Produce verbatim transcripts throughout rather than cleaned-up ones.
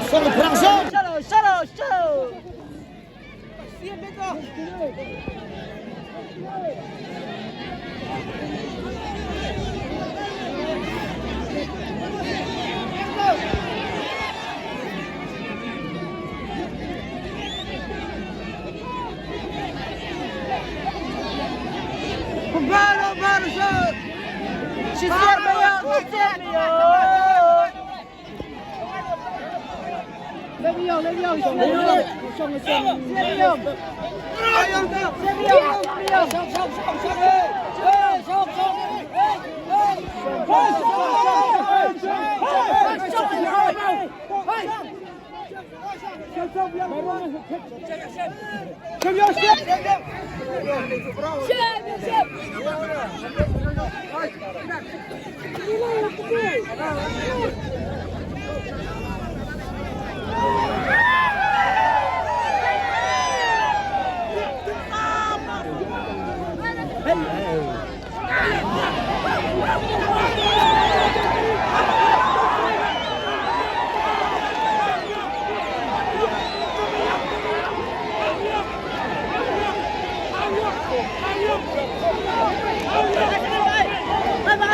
Solo, Frank, solo. Solo, solo, solo.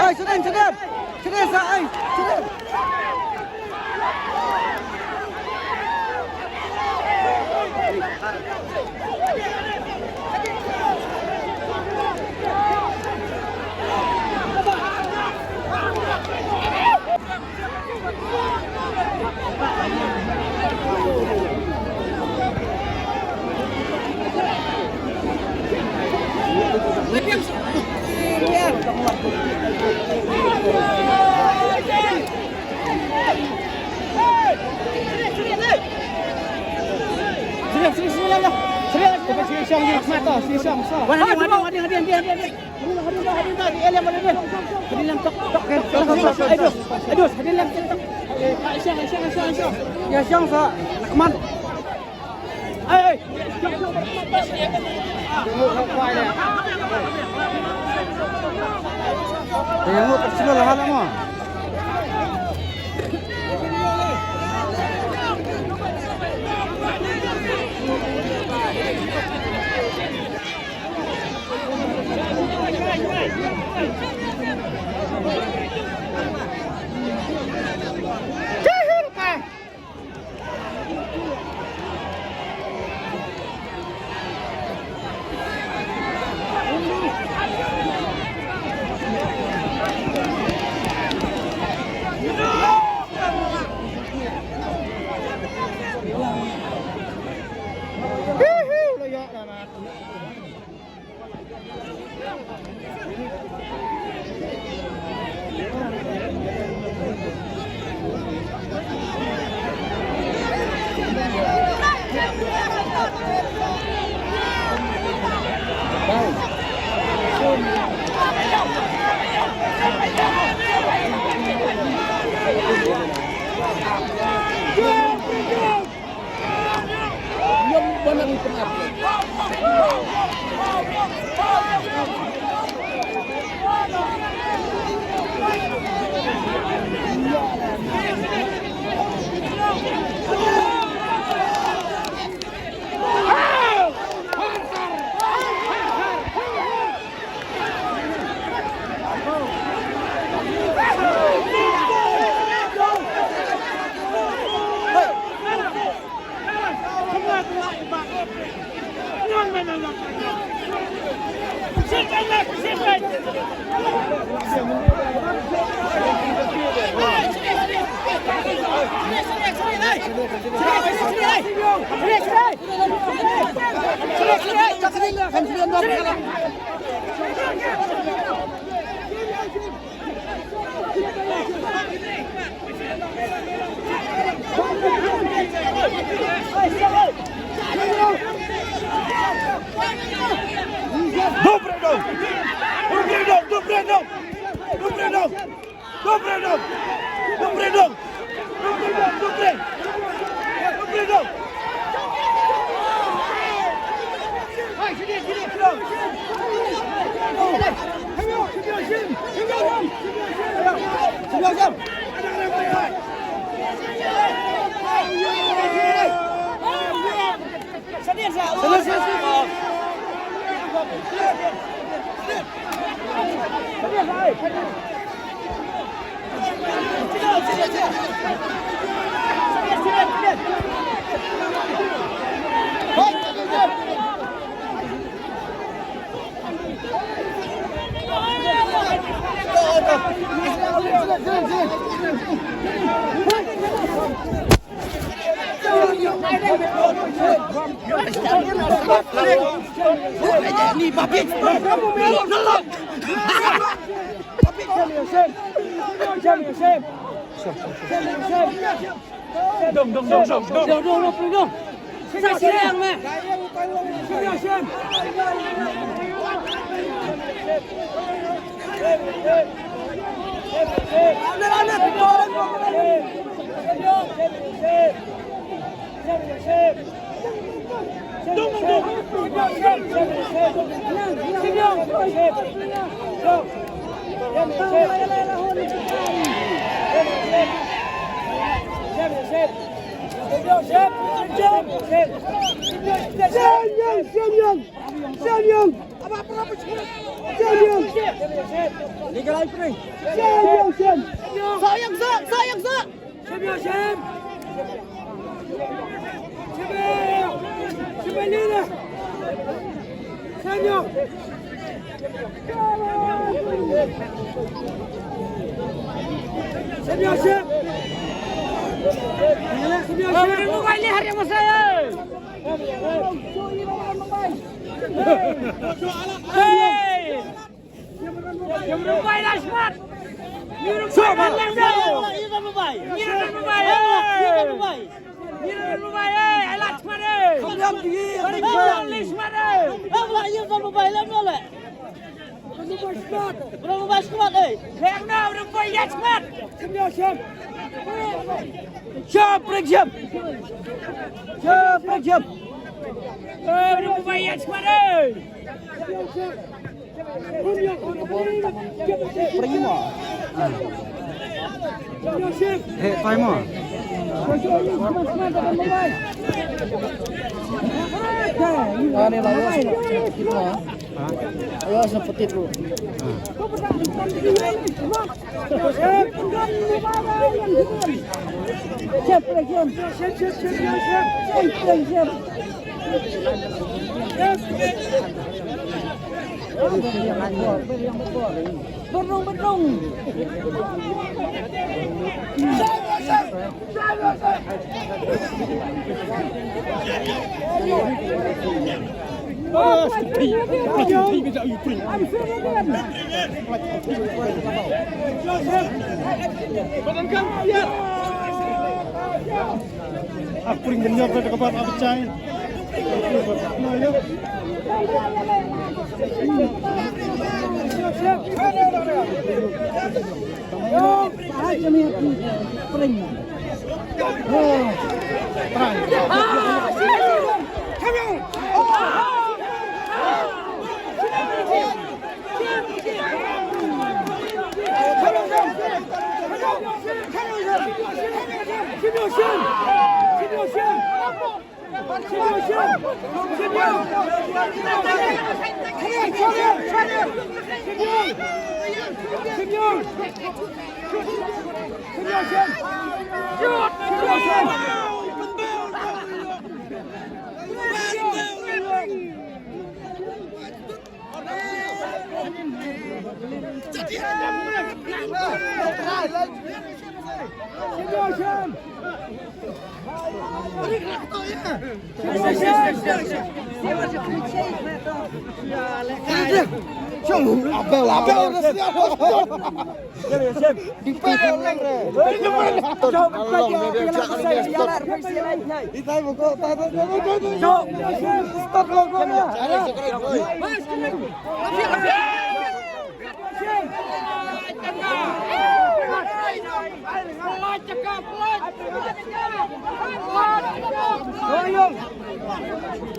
Ai, sedang, sedang. Sedang, sa, ai, sedang. Sini, sini, sini, sini, sini. Sini, sini, sini, sini, sini. Wan, hadin, wan, hadin, hadin, hadin, hadin, hadin. Hadin, hadin, hadin, hadin. Hadin lam tok, tok, tok, tok, tok. Aduh, aduh, hadin lam tok, tok. Eh, Aisyah, Aisyah, Aisyah, Aisyah. Ya, Aisyah, sa. Kemana? Dobre dong! Dobre dong! Dobre dong! Dobre dong! Dobre dong! Dobre dong! Dobre dong! Dobre dong! Dong, dong, dong, dong, dong. Dong, dong, dong, dong. Sa siang meh. Shen Yong! Shen Yong! Shen Yong! Shen Yong! Shen Yong! Shen Yong! Shen Yong! Shem ïa shem. Shem ïa. Shem ïa lina. Shem ïa. Shem ïa shem. Shem ïa shem. Mobile ni har ïa masa ïa. Hey. Ïa mrumbai la smat. Ïa mrumbai la smat. Ïa mrumbai. Ïa mrumbai. Ïa mrumbai. Ïa mrumbai, eh, ai la smat, eh. Ai la smat, eh. Ïa mrumbai la smat. Mrumbai smat, eh. Ïa mrumbai la smat. Shem, shem. Shem, prek shem. Shem, prek shem. Eh, mrumbai la smat, eh. Prima. He, Prima. Ani lah, ya, sakit lah. Ha? Ayo, sakit tu. Ha. Siap, siap, siap. Siap, siap, siap. Berdung, berdung. Ah, pring, ban ïoh ka kaba ah pechai.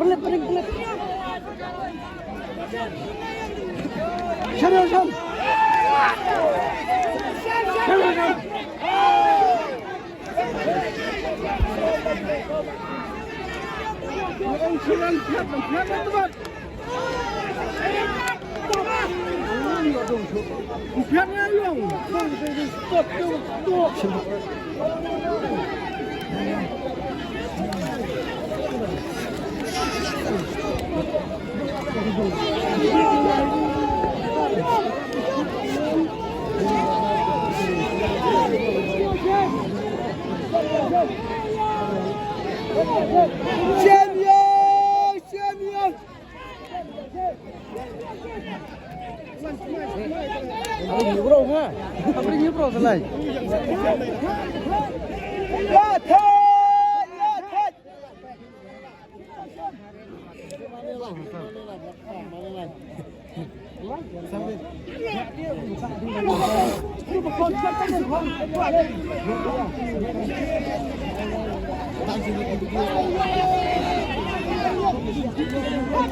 Pelit, pelit, pelit. Shan, shan. Shan, shan.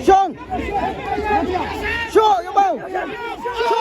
Shong! Shong, ya bang!